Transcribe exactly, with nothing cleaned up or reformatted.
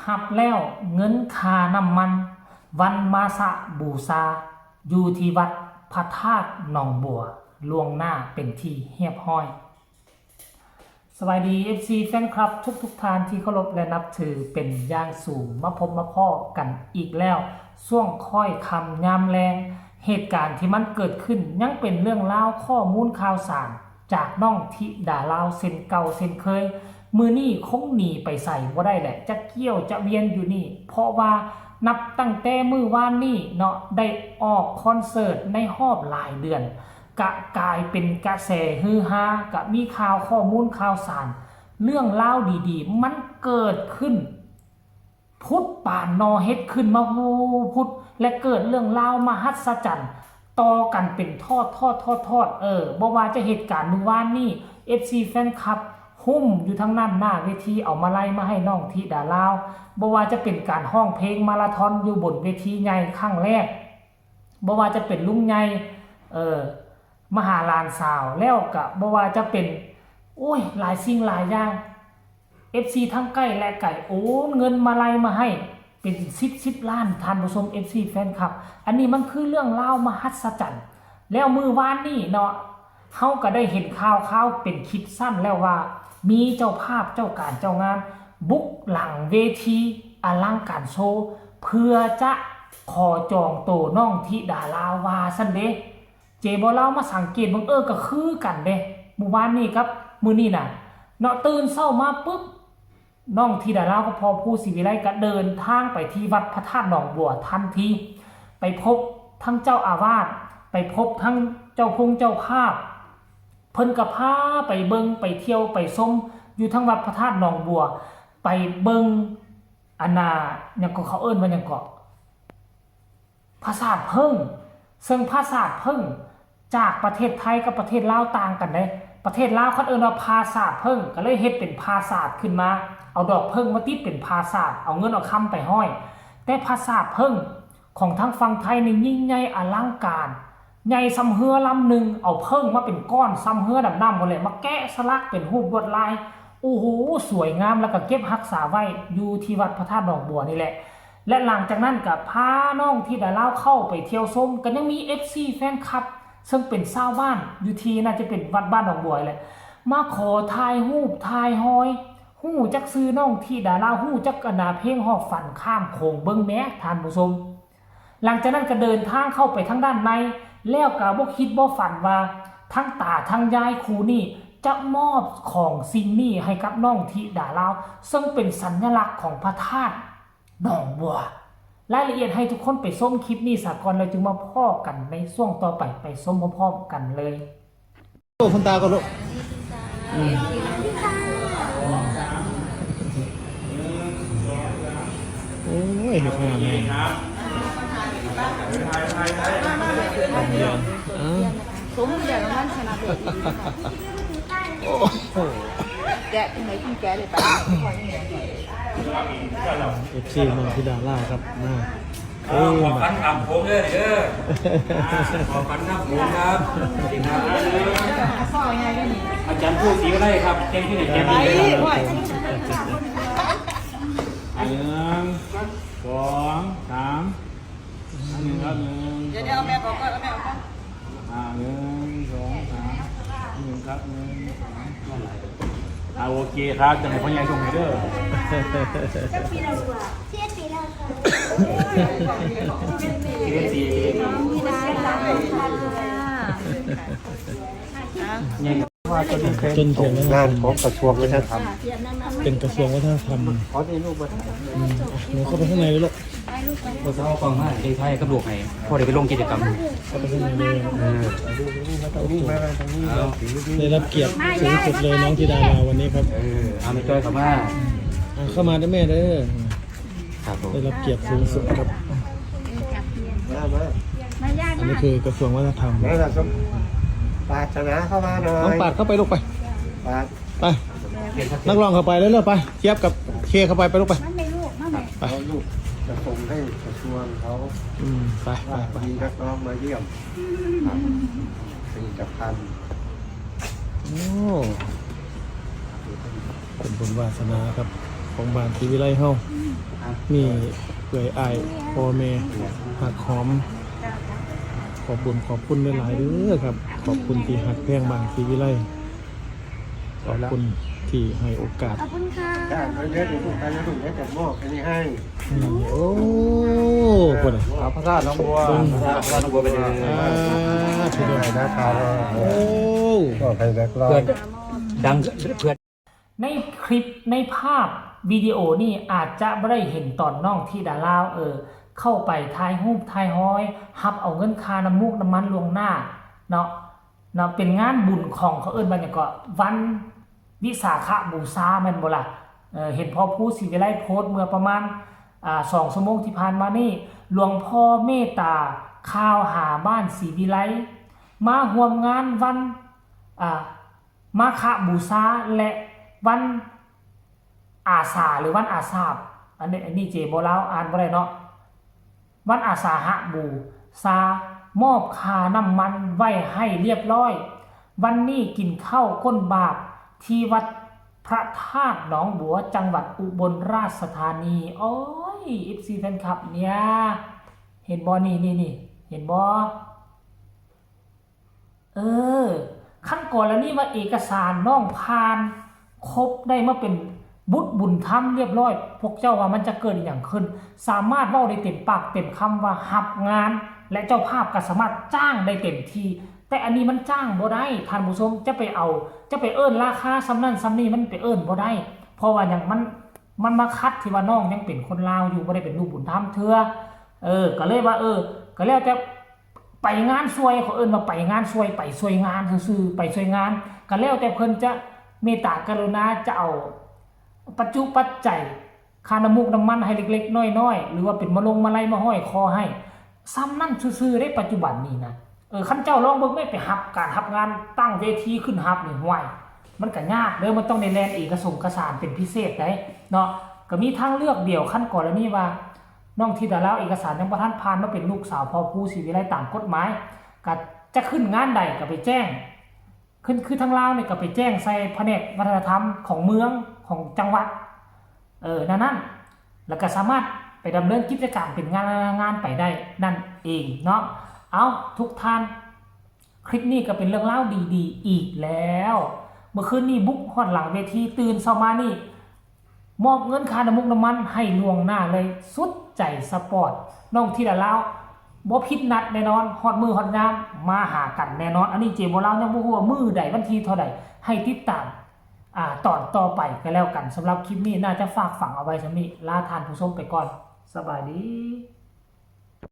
รับแล้วเงินค่าน้ำมัน วันมาฆบูชา อยู่ที่วัดพระธาตุหนองบัว ล่วงหน้าเป็นที่เรียบร้อย สวัสดี เอฟซี แฟนคลับทุกๆท่านที่เคารพและนับถือเป็นอย่างสูง มาพบมาพ้อกันอีกแล้ว ช่วงค่อยค่ำยามแลง เหตุการณ์ที่มันเกิดขึ้นยังเป็นเรื่องราวข้อมูลข่าวสาร จากน้องธิดาลาวเช่นเก่าเช่นเคย มื้อนี้คงหนีไปไสบ่ได้แหละ จะเกี่ยวจะเวียนอยู่นี่ เพราะว่านับตั้งแต่มื้อวานนี้เนาะ ได้ออกคอนเสิร์ตในรอบหลายเดือน กะกลายเป็นกระแสฮือฮา กะมีข่าวข้อมูลข่าวสาร เรื่องราวดีๆ มันเกิดขึ้น พุดปานหน่อเห็ดขึ้นมาพูพุด และเกิดเรื่องราวมหัศจรรย์ ต่อกันเป็นทอดๆๆๆ เออ บ่ว่าจะเหตุการณ์มื้อวานนี้ เอฟซี แฟนคลับ ฮุ้มอยู่ทางนั้นหน้าเวที เอามาลัยมาให้น้องธิดาลาว บ่ว่าจะเป็นการร้องเพลงมาราธอนอยู่บนเวทีใหญ่ครั้งแรก บ่ว่าจะเป็นลุงใหญ่ เออ มาหาหลานสาว แล้วกะบ่ว่าจะเป็น โอ้ย หลายสิ่งหลายอย่าง เอฟซี ทั้งใกล้และไกล โอนเงินมาลัยมาให้เป็นสิบสิบล้าน ท่านผู้ชม เอฟซี แฟนคลับ อันนี้มันคือเรื่องราวมหัศจรรย์ แล้วมื้อวานนี้เนาะ เฮาก็ได้เห็นข่าวๆ เป็นคลิปสั้นแล้วว่า มีเจ้าภาพเจ้าการเจ้างาน บุกหลังเวทีอลังการโชว์ เพื่อจะขอจองโตน้องธิดาลาวว่าซั่นเด้ เจบ่ลาวมาสังเกตเบิ่ง เออ ก็คือกันเด้ มื้อวานนี้กับมื้อนี้น่ะ เนาะ ตื่นเช้ามาปุ๊บ น้องธิดาลาวกับพ่อภูศรีวิไลก็เดินทางไปที่วัดพระธาตุหนองบัวทันที ไปพบทั้งเจ้าอาวาส ไปพบทั้งเจ้าพงเจ้าภาพ เพิ่นก็พาไปเบิ่งไปเที่ยวไปชมอยู่ทั้งวัดพระธาตุหนองบัว ไปเบิ่ง อันน่ะ หยังก็เขาเอิ้นว่าหยังก็ ผาสาทเผิง ซึ่งผาสาทเผิงจากประเทศไทยกับประเทศลาวต่างกันเด้ ประเทศลาวเขาเอิ้นว่าผาสาทเผิง ก็เลยเฮ็ดเป็นผาสาทขึ้นมา เอาดอกเผิงมาติดเป็นผาสาท เอาเงินเอาคำไปห้อย แต่ผาสาทเผิงของทางฝั่งไทยนี่ยิ่งใหญ่อลังการ ใหญ่ส่ำเฮือลำหนึ่ง เอาเผิงมาเป็นก้อนส่ำเฮือดำน้ำหมดเลย มาแกะสลักเป็นรูปลวดลาย โอ้โห สวยงาม แล้วก็เก็บรักษาไว้อยู่ที่วัดพระธาตุหนองบัวนี่แหละ และหลังจากนั้นก็พาน้องธิดาลาวเข้าไปเที่ยวชม ก็ยังมี เอฟซี แฟนคลับ ซึ่งเป็นชาวบ้านอยู่ที่น่าจะเป็นวัดบ้านหนองบัวแหละ มาขอถ่ายรูปถ่ายฮอย ฮู้จักชื่อน้องธิดาลาว ฮู้จักอันน่ะเพลงฮอดฝันข้ามโขง เบิ่งแหมท่านผู้ชม หลังจากนั้นก็เดินทางเข้าไปทางด้านใน แล้วก็บ่คิดบ่ฝันว่าทั้งตาทั้งยายคู่นี้จะมอบของสิ่งนี้ให้กับน้องธิดาลาว ซึ่งเป็นสัญลักษณ์ของพระธาตุหนองบัว รายละเอียดให้ทุกคนไปชมคลิปนี้ซะก่อน แล้วจึงมาพ้อกันในช่วงต่อไป ไปชมพร้อมๆกันเลย โอ้ คุณตาก็ลูก อืม โอ้ย เห็นงามแม่ อ้าว สมเด็จพระชนะเดช โอ้โห แกะตรงไหนคุณแกะเลยปะ เอฟซี น้องธิดาลาวครับ มา เออ ขอฝันข้ามโขงเด้อ เด้อ ขอฝันข้ามโขงครับ สวัสดีครับ อาจารย์ผู้ศรีวิไลครับ แจ้งที่ไหนแจ้งที่ไหนครับ หนึ่ง สอง สาม อันหนึ่งครับ หนึ่ง เดี๋ยวเดี๋ยวเอาแม่ออกก่อน เอาแม่ออกก่อน อ่า หนึ่ง สอง สาม หนึ่งครับ หนึ่ง สอง อ่า โอเคครับ จังหวะพ่อใหญ่ส่งให้เด้อ เอฟซี เอฟซี ใหญ่ ต้นเทียนนะ งานของกระทรวงวัฒนธรรม เป็นกระทรวงวัฒนธรรม ขอที่ลูกมาถ่าย อืม หนูเข้าไปข้างในเลยลูก เมื่อเช้าเอากล้องมาถ่ายกับลูกให้พ่อได้ไปลงกิจกรรม เข้าไปข้างในเลย เออ ลูกมาทางนี้ เอา ได้รับเกียรติสูงสุดเลยน้องธิดาลาววันนี้ครับ เออ เอาแม่จ้อยเข้ามา อ่ะ เข้ามาด้วยแม่เด้อ ครับผม ได้รับเกียรติสูงสุดครับ มา มา อันนี้คือกระทรวงวัฒนธรรม มา สมปรารถนาเข้ามาหน่อย น้องปาดเข้าไปลูกไป ปาด ไป นักร้องเข้าไปเร็วๆ ไป เจี๊ยบกับเคเข้าไป ไปลูกไป มันไม่ลูก มันไม่ ไป เอาลูกจะส่งให้กระทรวงเขา อืม ไป ไป ว่า ไป มีนักร้องมาเยี่ยม ครับ ผลิตภัณฑ์ โอ้ เป็นบุญวาสนาครับ ของบ้านศรีวิไลเฮา นี่เอื้อยอ้ายพ่อแม่หักหอม ขอบบุญขอบคุณหลายๆเด้อครับ ขอบคุณที่หักแพงบ้านศรีวิไล ขอบคุณที่ให้โอกาส ขอบคุณค่ะ จ้าเดี๋ยวเดี๋ยวเดี๋ยวเดี๋ยวเดี๋ยวจะมอบอันนี้ให้ อืมโอ้คนน่ะ เอาพระธาตุหนองบัว เบิ่ง พระธาตุหนองบัวไปเลย อ่าถือว่า นะครับ โอ้ ก็ใครแบกรอ เพื่อ ด ดังเพื่อ ในคลิปในภาพวิดีโอนี่อาจจะบ่ได้เห็นตอนน้องธิดาลาวเออ เข้าไปถ่ายรูปถ่ายฮอย ฮับเอาเงินค่าน้ำมูกน้ำมันล่วงหน้าเนาะเนาะเป็นงานบุญของเขาเอิ้นว่าหยังก็วันวิสาขบูชาแม่นบ่ล่ะเออเห็นพ่อครูศรีวิไลโพสต์เมื่อประมาณอ่าสองชั่วโมงที่ผ่านมานี่หลวงพ่อเมตตาข่าวหาบ้านศรีวิไล มาร่วมงานวันอ่า มาฆบูชาและวันอาสาหรือวันอาสาบอันนี้อันนี้เจโบลาวอ่านบ่ได้เนาะวันอาสาหบูชามอบค่าน้ำมันไว้ให้เรียบร้อย วันนี้กินข้าวก้นบาทที่วัดพระธาตุหนองบัวจังหวัดอุบลราชธานี โอ้ยเอฟซีแฟนคลับเนี่ย เห็นบ่นี่นี่นี่เห็นบ่ เออ คันกรณีว่าเอกสารน้องผ่านครบได้มาเป็นบุตรบุญธรรมเรียบร้อย พวกเจ้าว่ามันจะเกิดอหย่างขึ้น สามารถเว้าได้เต็มปากเต็มคำว่าฮับงาน และเจ้าภาพก็สามารถจ้างได้เต็มที่ แต่อันนี้มันจ้างบ่ได้ท่านผู้ชมจะไปเอา จะไปเอิ้นราคาส่ำนั้นส่ำนี้มันไปเอิ้นบ่ได้ เพราะว่าหยังมันมันมาขัดที่ว่าน้องยังเป็นคนลาวอยู่บ่ได้เป็นลูกบุญธรรมเทื่อ เออ ก็เลยว่า เออ ก็แล้วแต่ ไปงานซวยเขาเอิ้นว่าไปงานซวยไปซวยงานซื่อๆไปซวยงานก็แล้วแต่เพิ่นจะเมตตากรุณาจะเอาปัจจุปัจจัยค่าน้ำมูกน้ำมันให้เล็กๆน้อยๆหรือว่าเป็นมาลงมาลัยมาห้อยคอให้ซ้ำนั่นซื่อๆได้ปัจจุบันนี้นะเออคันเจ้าลองเบิ่งแม่ไปฮับการฮับงานตั้งเวทีขึ้นฮับนี่ห่วย มันก็ยากเด้อมันต้องได้แล่นเอกสงค์เอกสารเป็นพิเศษได้เนาะก็มีทางเลือกเดียวคันกรณีว่า น้องธิดาลาวเอกสารยังบ่ทันผ่านมาเป็นลูกสาวพ่อครูศรีวิไลตามกฎหมายก็จะขึ้นงานใดก็ไปแจ้ง ขึ้นคือทางลาวนี่ก็ไปแจ้งใส่แผนกวัฒนธรรมของเมืองของจังหวัด เออนั่นนั่นแล้วก็สามารถไปดำเนินกิจการเป็นงานงานไปได้นั่นเองเนาะเอาทุกท่าน คลิปนี้ก็เป็นเรื่องเล่าดีๆอีกแล้ว เมื่อคืนนี้บุกฮอดหลังเวทีตื่นเช้ามานี่ มอบเงินค่าน้ำมุกน้ำมันให้ล่วงหน้าเลยสุดใจสปอร์ตน้องธิดาลาวบ่ผิดนัดแน่นอนฮอดมื้อฮอดยามมาหากันแน่นอน อันนี้เจโบลาวยังบ่ฮู้ว่ามื้อใดวันที่เท่าใดให้ติดตามอ่าตอนต่อไปก็แล้วกันสำหรับคลิปนี้น่าจะฝากฝังเอาไว้ส่ำนี้ลาท่านผู้ชมไปก่อนสบายดี